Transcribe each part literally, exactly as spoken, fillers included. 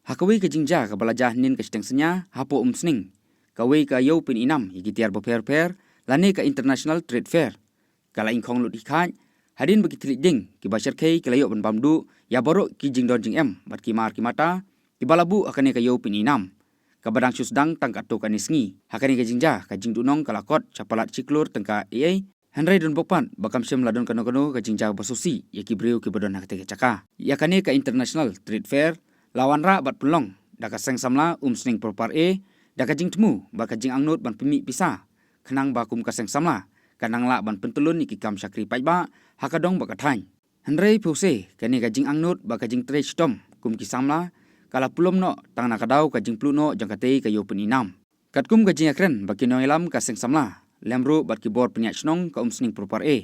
Ha kawei ka jingjia kaba la jia hynnin ka shiteng synñia hapoh Umsning, kawei ka ïew pynïainam ïa ki tiar bapher bapher lane ka International Trade Fair ka la ingkhong lut hi khait hadien ba ki thylliej ding kiba shyrkhei ki la ïoh ban bam duh ïa baroh ki jingdon jingem bad ki mar ki mata kiba la buh ha kane ka ïew pynïainam, kaba dang shu sdang tang katto katne sngi. Ha kane ka jingjia ka jingduhnong ka la kot sha palat shi klur tyngka eiei, hynrei don bok pat ba kam shym la don kano kano ka jingjia ba sngewsih ïa ki briew kiba don ha katei ka jaka. Ïa kane ka International Trade Fair la wanrah bad pynlong da ka Seng Samla Umsning Proper A da ka jingthmu bad ka jingangnud ban pynmih pisa, khnang ba kum ka Seng Samla kan nang lah ban pyntyllun ïa ki kam shakri paidbah ha ka dong bad ka thaiñ. Hynrei phewse, kane ka jingangnud bad ka jingtrei shitom kum ki samla ka la pynlong noh tang na ka daw ka jingpluh noh jong katei ka ïew pynïainam. Katkum ka jingïakren bad ki nongïalam ka Seng Samla lem ruh bad ki bor pynïaid shnong ka Umsning Proper A,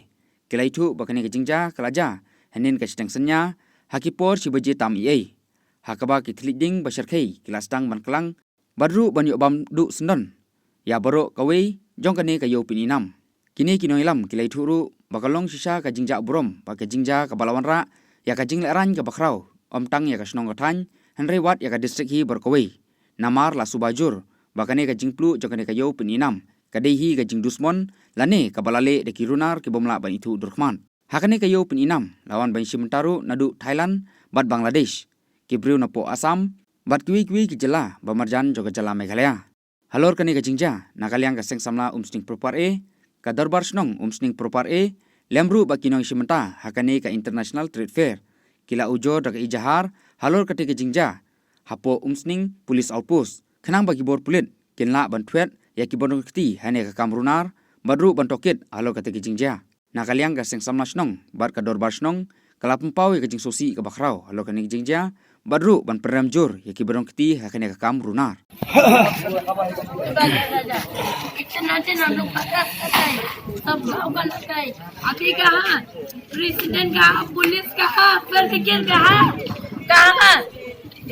ki la ïathuh ba kane ka jingjia ka la jia hynnin ka shiteng synñia ha ki por shi baje tam eiei, ha kaba ki thylliej ding ba shyrkhei ki la sdang ban klang bad ruh ban ïoh bam duh syndon ïa baroh kawei jong kane ka ïew pynïainam. Kine ki nongïalam ki la ïathuh ruh ba ka long shisha ka jingjia burom bad ka jingjia kaba la wanrah ïa ka jinglehraiñ kaba khraw, ym tang ïa ka shnong ka thaiñ hynrei wat ïa ka district hi baroh kawei. Namar la suba jur ba kane ka jingpluh jong kane ka ïew pynïainam ka dei hi ka jingdusmon lane kaba la leh da ki runar ki bym lah ban ithuh dur khmat. Ha kane ka ïew pynïainam la wan ban shim bynta ruh naduh Thailand bad Bangladesh, ki briew napoh Assam bad kiwei kiwei ki jylla ba marjan jong ka jylla Meghalaya. Halor kane ka jingjia, na ka liang ka Seng Samla Umsning Proper A, ka Dorbar Shnong Umsning Proper A lem ruh bad ki nongshim bynta ha kane ka International Trade Fair ki la ujor da ka ejahar halor katei ka jingjia hapoh Umsning Police Outpost, khnang ba ki bor pulit kin lah ban thwet ïa ki ba don kti ha kane ka kam runar bad ruh ban tohkit halor katei ka jingjia. Na ka liang ka Seng Samla Shnong bad ka Dorbar Shnong ka la pynpaw ïa ka jingsngewsih kaba khraw halor kane ka jingjia bad ruh ban pynrem jur ïa ki ba don kti ha kane ka kam runar. इतना दिन हम लोग पता करता है, सब गाँव का लड़का है। अभी कहाँ प्रेसिडेंट, कहाँ पुलिस, कहाँ फेयर ब्रिगेड, कहाँ, कहाँ?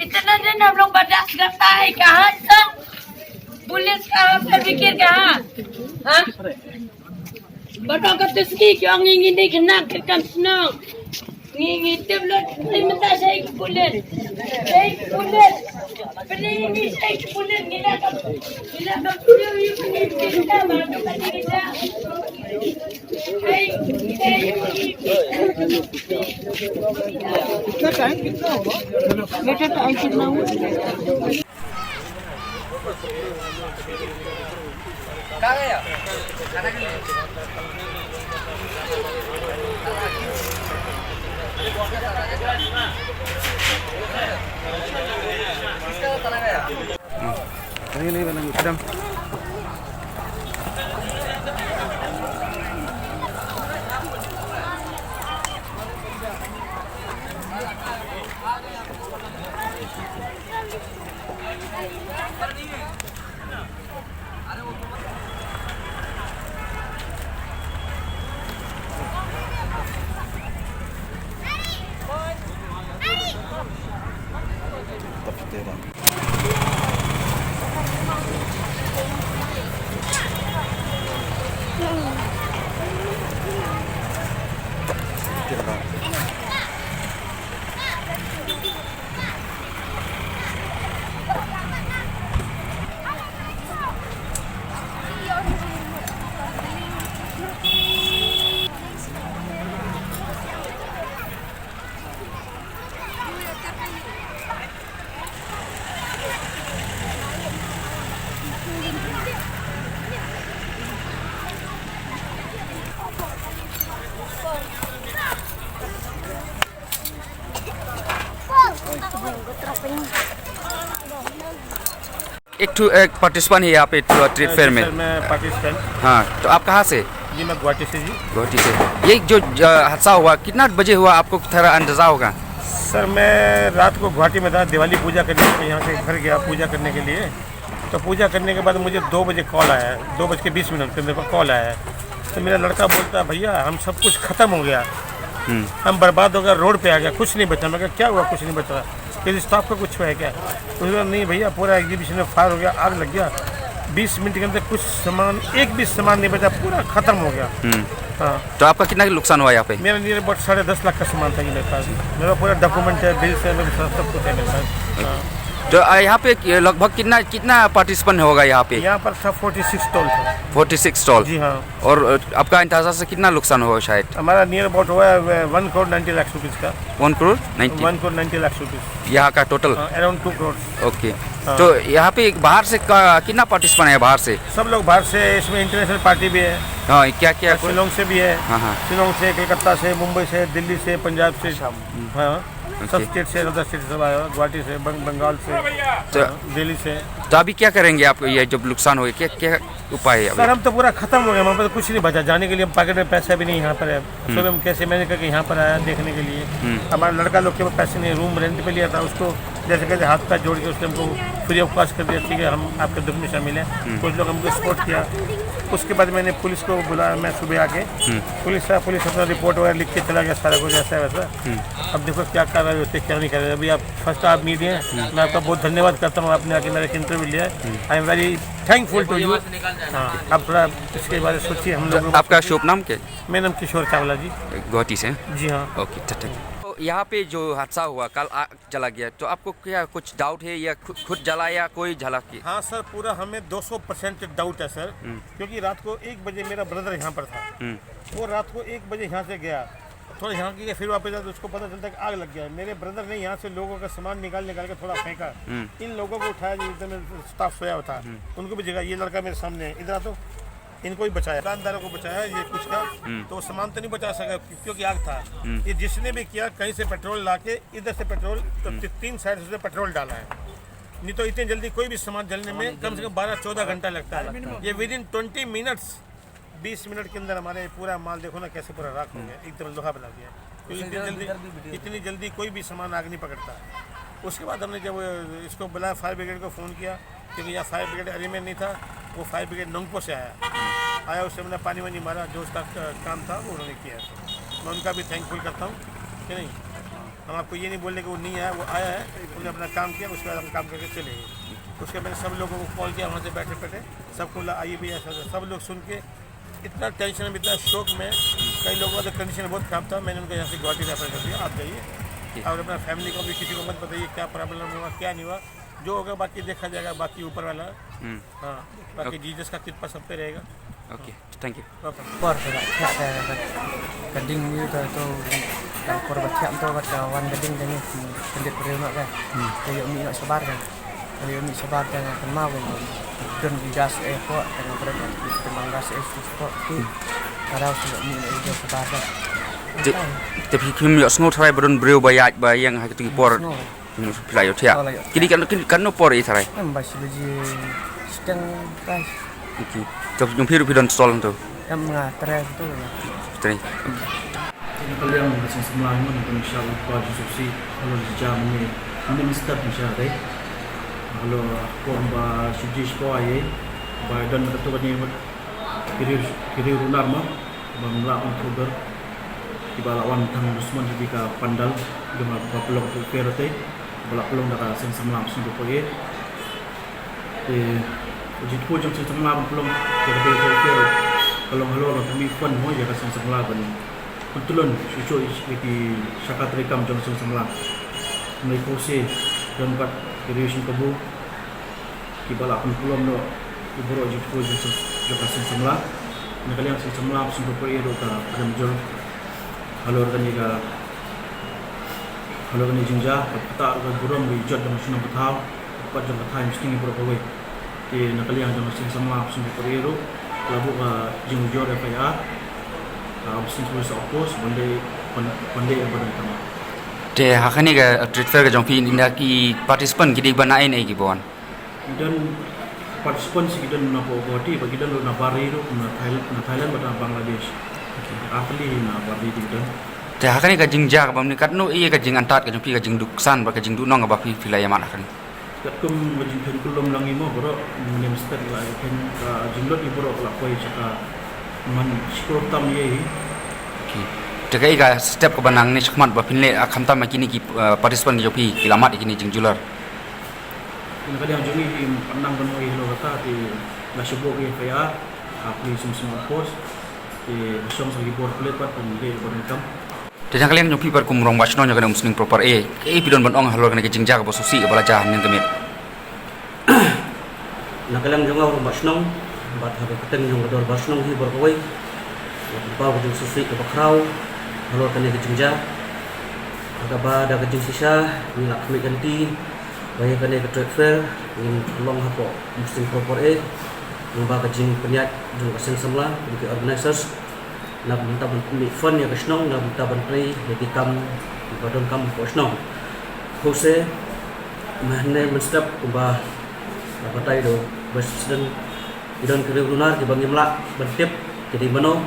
इतना दिन हम लोग बर्दाश्त करता है, कहाँ सब पुलिस, कहाँ फेयर ब्रिगेड, कहाँ? हाँ? Baroh ka tu sngi ki ong ngi ngi dei khynnah ka kam shnong. Ngi ngi tip lut, ngi mynta shai ka pulit. Shai ka pulit. Pynïaid ngi shai ka pulit, ngi la ka, ngi la ka pulit, ngi ngi tip ka ba ka dei kita. Shai, shai. Beta, time kitna hua? Beta, time kitna hua? नहीं, नहीं, नहीं, एकदम। एक ठो, एक पार्टिसिपेंट है यहाँ पे, अ, ट्रेड फेयर में। सर, मैं पार्टिसिपेंट। हाँ, तो आप कहाँ से? जी, मैं गुवाहाटी से जी। गुवाहाटी से। ये जो, अ, हादसा हुआ, कितना बजे हुआ, आपको थोड़ा अंदाज़ा होगा? सर, मैं रात को गुवाहाटी में था, दिवाली पूजा करने के लिए यहाँ से घर गया पूजा करने के लिए। तो पूजा करने के बाद मुझे दो बजे कॉल आया है, दो बज के बीस मिनट पे मेरे पास कॉल आया है। तो मेरा लड़का बोलता है, "भैया, हम सब कुछ ख़त्म हो गया, हम्म। हम बर्बाद हो गया, रोड पे आ गया, कुछ नहीं बचा।" मैं कहा, "क्या हुआ, कुछ नहीं बचा? किसी स्टाफ का कुछ हुआ है क्या?" उसने कहा, "नहीं भैया, पूरा एग्जीबिशन में फायर हो गया, आग लग गया, बीस मिनट के अंदर कुछ सामान, एक भी सामान नहीं बचा, पूरा ख़त्म हो गया।" हम्म। हाँ। तो आपका कितना नुकसान हुआ यहाँ पे? मेरा नियर अबाउट साढ़े दस लाख का सामान था ये मेरे पास। मेरा पूरा डॉक्यूमेंट है, बिल्स है, मेरे सब, सब कुछ है मेरे पास। हाँ। तो आ, यहाँ पे कि- लगभग कितना कितना पार्टिसिपेंट होगा यहाँ पे? यहाँ पर था फोर्टी सिक्स स्टॉल था। Forty six stall. जी हाँ। और अ, आपका अंदाजा से कितना नुकसान हुआ शायद? हमारा नियर अबाउट हुआ है one crore ninety lakh rupees का। One crore ninety. One crore ninety lakh rupees. यहाँ का total? Around two crore. Okay. हाँ। तो यहाँ पे एक बाहर से का, कितना पार्टिसिपेंट है बाहर से? सब लोग बाहर से, इसमें इंटरनेशनल पार्टी भी है। हाँ, क्या क्या और कोई? शिलोंग से भी है। हाँ, हाँ। शिलोंग से, कलकत्ता से, मुंबई से, दिल्ली से, पंजाब से। हाँ। ओके। सब स्टेट से, अदर स्टेट से सब आया हुआ, गुवाहाटी से, बंग-, बंगाल से, तो हाँ, दिल्ली से। तो अभी क्या करेंगे आप, ये जब नुकसान हो गया, क्या क्या उपाय है अभी? सर, हम तो पूरा खत्म हो गए, हमारे पास कुछ नहीं बचा, जाने के लिए पॉकेट में पैसा भी नहीं यहाँ पर है। सुबह हम कैसे मैनेज करके यहाँ पर आया देखने के लिए। हम्म। हमारा लड़का लोग के पास पैसे नहीं, रूम रेंट पे लिया था, उसको जैसे कैसे हाथ पैर जोड़ के उसने हमको फ्री ऑफ कॉस्ट कर दिया, ठीक है, हम आपके दुख में शामिल हैं। कुछ लोग हमको सपोर्ट किया। उसके बाद मैंने पुलिस को बुलाया, मैं सुबह आके पुलिस आया, पुलिस अपना रिपोर्ट वगैरह लिख के चला गया, सारा कुछ ऐसा वैसा। अब देखो क्या कार्रवाई होती है, क्या नहीं कर रहे। अभी आप फर्स्ट आप मीडिया है, मैं आपका बहुत धन्यवाद करता हूँ, आपने आके मेरा एक इंटरव्यू लिया है। I am very thankful to you। हाँ, आप थोड़ा इसके बारे में सोचिए हम लोग। आपका शुभ नाम क्या है? मेरा नाम किशोर चावला जी। गुवाहाटी से? जी हाँ। ओके, ठीक, ठीक। तो यहाँ पे जो हादसा हुआ, कल आग जला गया, तो आपको क्या कुछ डाउट है या खु-, खुद जला या कोई जला के? हाँ सर, पूरा हमें दो सौ परसेंट डाउट है सर, क्योंकि रात को एक बजे मेरा ब्रदर यहाँ पर था। वो रात को एक बजे यहाँ से गया, थोड़ा यहाँ की फिर वापस आया तो उसको पता चलता है कि आग लग गया है। मेरे ब्रदर ने यहाँ से लोगों का सामान निकाल निकाल के थोड़ा फेंका। इन लोगों को उठाया, जो इधर में स्टाफ सोया हुआ था, उनको भी जगाया। ये लड़का मेरे सामने है, इधर आ तो। इनको भी बचाया, दुकानदारों को बचाया, ये कुछ का। तो वो सामान तो नहीं बचा सका क्योंकि आग था। ये जिसने भी किया, कहीं से पेट्रोल लाके, इधर से पेट्रोल, तो ति-, तीन साइड से पेट्रोल डाला है। नहीं तो इतनी जल्दी कोई भी सामान जलने में कम से कम बारह चौदह घंटा लगता है। ये विद इन ट्वेंटी मिनट्स, बीस मिनट के अंदर हमारे पूरा माल देखो ना, कैसे पूरा राख हो गया, एकदम लोहा बना दिया। तो इतनी जल्दी, इतनी जल्दी कोई भी सामान आग नहीं पकड़ता। उसके बाद हमने जब इसको बुलाया, फायर ब्रिगेड को फ़ोन किया, क्योंकि यहाँ फायर ब्रिगेड एरिया में नहीं था, वो फायर ब्रिगेड नोंगपो से आया। आया, उससे मैंने पानी वानी मारा, जो उसका क-, काम था वो उन्होंने किया। मैं उनका भी थैंकफुल करता हूँ कि नहीं, हम आपको ये नहीं बोल रहे कि वो नहीं आया, वो आया है, उन्होंने अपना काम किया, उसके बाद हम काम करके चले गए। उसके मैंने सब लोगों को कॉल किया, वहाँ से बैठे बैठे सबको ला, आइए भी ऐसा, सब लोग सुन के इतना टेंशन में, इतना शोक में, कई लोगों का तो कंडीशन बहुत खराब था। मैंने उनको यहाँ से गुवाहाटी रेफर कर दिया, आप जाइए। और अपना फैमिली को भी, किसी को मत बताइए क्या प्रॉब्लम हुआ, क्या नहीं हुआ। जो होगा बाकी देखा जाएगा, बाकी ऊपर वाला। हाँ, बाकी जीसस का कृपा सब पे रहेगा। Okay, thank you. Por te la, la, la, la, ka ding ni to, to, ka por ba thiah to, ba ka wan ka ding ni, ka ding briew noh ka. Ka ïoh mih noh shabar ka. Ka ïoh mih shabar ka, ka mau ka. Don ki gas eh ko, ka nga briew, ka mang gas eh ko. Ka raw sa mih noh shabar ka. Te phi kim ïoh sngew tharai ba don briew ba ïaid ba ïeng ha kito ki por. Phi la ïoh thiah. Kine kan, kan, kan por i tharai. Em ba shi baje steng kai. Okey. Jong phi ruh phi don stall hangto. Em nga tre tu. Tre. Ka liang ka seng samla ngan kan sha u pa Joseph si. Halo ji ja mane. Mane mister ni sha dei. Halo por ba shi ji spo ai. Ba don ka tu ka ni. Ki riew, ki riew runar ma, ba ngim lah ban khuber, kiba la wan tang dusmon ha ka pandal, kiba, ba pynlong tu fair te, ba la pynlong da ka seng samla sngewthuh ïa. Te, jingthoh jong seng samla ban pynlong, ïa ka dei tu fair, ka long halor ban pynmih fund mo ïa ka seng samla ban pyntylun shuh shuh ïa ki shaka treikam jong seng samla. Ngi khublei don pat ki riew sngewthuh. Kiba la pynpylllum noh ïa baroh jingthoh jong ka seng samla. Na ka liang seng samla sngewthuh ïa ka pyrshah jur halor kane ka, halor kane jingjia, ka pynthut ka burom ka jot jong ka shnong ka thaw, ka pat jong ka thaw, ïa sting ïa baroh kawei. Te na ka liang jong ka seng samla sngewthuh ïa ka la buh ka jingujor F I R. Ka Office Police Outpost ban leh, ban, ban leh ïa ba donkam. Te ha kane ka trade fair ka jong phi, na ki participant ki dei ban ai ne ki ban? Ki don participant shi ki don na Guwahati, ba ki don na Bari ruh, na Thailand, na Thailand bad na Bangladesh. Ar tylli na Bari ki don. Te ha kane ka jingjia kaba mynne katno ïa ka jingangnud ka jong phi, ka jingduksan bad ka jingduhnong kaba phi, phi la ïa mad ha kane? Katkum ka jingkren kullum lang ïa mo baroh, mynne mynstep la ïa kren ka jinglut ïa baroh la poi sha ka man shiphew tam ïa hi. Te kaei ka step kaba nang ne shakhmat ba phin leh, ah, khamtam ma kine ki, ah, participant ki jong phi ki la mad ïa kine jingjular? Ïa ka liang jong ngi, ngi pat nang ban ong ïa halor kata te la shu buh ïa F I R ha Police Information Force te ba shong sa ki bor pulit pat ban leh ba donkam. Te na ka liang jong phi pat kum u rangbah shnong jong kane Umsning Proper A, kaei phi don ban ong halor kane ka jingjia kaba sngewsih kaba la jia hynnin ka miet? Na ka liang jong nga u rangbah shnong bad ha ka kyrteng jong ka dorbar shnong hi baroh kawei, nga pynpaw ka jingsngewsih kaba khraw halor kane ka jingjia. Ha kaba da ka jingshisha ngi la khmih lynti ba ïa kane ka trade fair ngin long hapoh Umsning Proper A, lyngba ka jingpynïaid jong ka seng samla kum ki organizers, na ka bynta ban pynmih fund ïa ka shnong, na ka bynta ban trei ïa ki kam kiba donkam hapoh shnong. Hynrei mynhynne mynstep kumba la batai da u Vice President, ki don ki riew runar kiba ngim lah ban tip ki dei mano,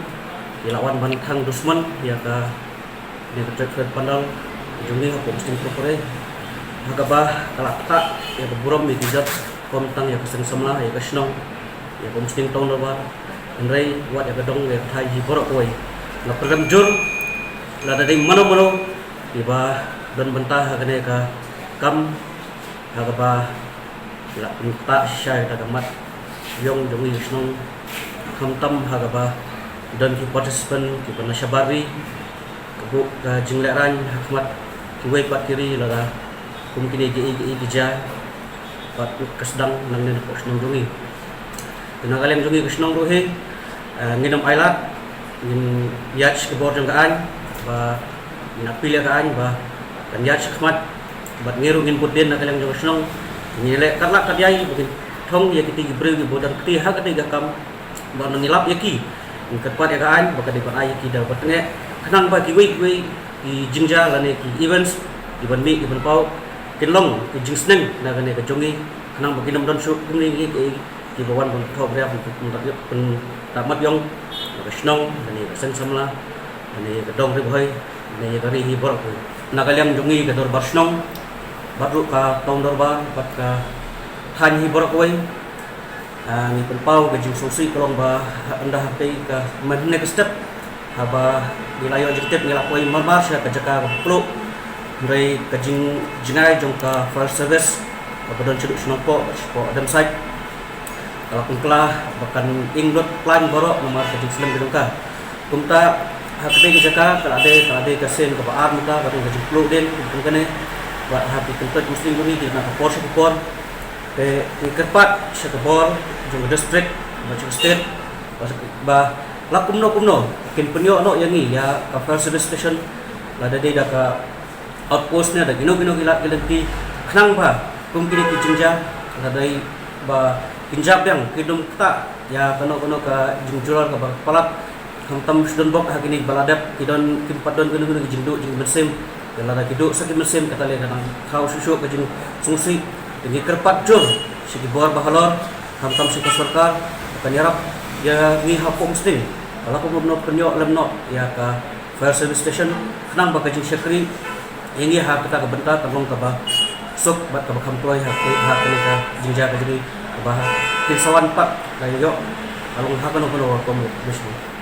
ki la wan ban thang dusmon ïa kane ka trade fair pandal jong ngi hapoh Umsning Proper A. Ha kaba ka la ktah ïa ka burom ïa ki jait, khamtam ïa ka seng samla, ïa ka shnong, ïa ka Umsning Town Dorbar, hynrei wat ïa ka dong ïa ka thaiñ hi baroh kawei. Nga pyrkhat jur lada dei mano mano kiba don bynta ha kane ka kam, ha kaba la pynktah shisha ïa ka mat ïong jong ngi ka shnong, khamtam ha kaba don ki participant kiba na shabar ri, ka buh ka jinglehrain ha khmat kiwei pat ki ri lada kum kine kiei kiei ki jia bad ka sdang nangne hapoh shnong jong ngi. Te na ka liang jong ngi ka shnong ruh hi, eh, ngin ym ailad, ngin ïaid sha ka bor jong ka aiñ, ba ngin appeal ïa ka aiñ ba kan ïaid sha khmat, bad ngi ruh ngin bud dien na ka liang jong ka shnong. Ngin leh katba lah katba ïai ba ngin thong ïa kitei ki briew kiba don kti ha katei ka kam, ba ngi lap ïa ki, ngin kyrpad ïa ka aiñ ba ka dei ban ai ïa ki da batngeh, khnang ba kiwei kiwei ki jingjia lane ki events kiban mih kiban paw kin long ki jingsneng na kane ka jong ngi, khnang ba kin ym don shuh kumne ki, ki, kiba wan ban thoh bria, ban, ban, ban, ban mat ïong na ka shnong lane ka seng samla lane ka dong Ri Bhoi lane ka ri hi baroh kawei. Na ka liang jong ngi ka dorbar shnong bad ruh ka town dorbar bad ka thaiñ hi baroh kawei, ah, ngi pynpaw ka jingsngewsih ka long ba ha, ynda ha kane ka mynhynne ka step, haba ngi la ïoh jingtip ngi la poi marmar sha ka jaka kaba pluh, hynrei ka jing, jingai jong ka fire service kaba don shaduh shnong poh, shapoh Adem Site, ka la pynkylla ba kan ing lut plaiñ baroh namar ka jingslem ka jong ka. Kumta ha katei ka jaka ka la dei, ka la dei ka sien kaba ar mynta, ka don ka jingpluh dien kum kane. Bad ha ki kyntoit Umsning jong ngi ki na ka por sha ka por. Te ngi kyrpad sha ka bor jong ka district bad jong ka state ba, ba la kumno kumno kin pynïoh noh ïa ngi ïa ka fire service station, lada dei da ka outpost ne da kino kino ki lad ki lynti, khnang ba kum kine ki jingjia lada dei ba kin jia biang, kin ym ktah ïa kano kano ka jingjulor kaba palat. Khamtam shu don bok ha kine ba la dep, ki don, kim pat don kino kino ki jingduh jingmynsiem. Te lada ki duh sa ki mynsiem, kata lei ka nang khraw shuh shuh ka jingsngewsih. Te ngi kyrpad jur sha ki bor ba halor, khamtam sha ka sorkar, ba kan ïarap ïa ngi hapoh Umsning, ba la kumno kumno pynïoh lem noh ïa ka fire service station, khnang ba ka jingshakri ïa ngi ha kata ka bynta kan long kaba suk bad kaba kham kloi ha, ha kane ka jingjia ka jong ngi, kaba ha kin sa wan pat la ïoh ka long ha kano kano ka rukom.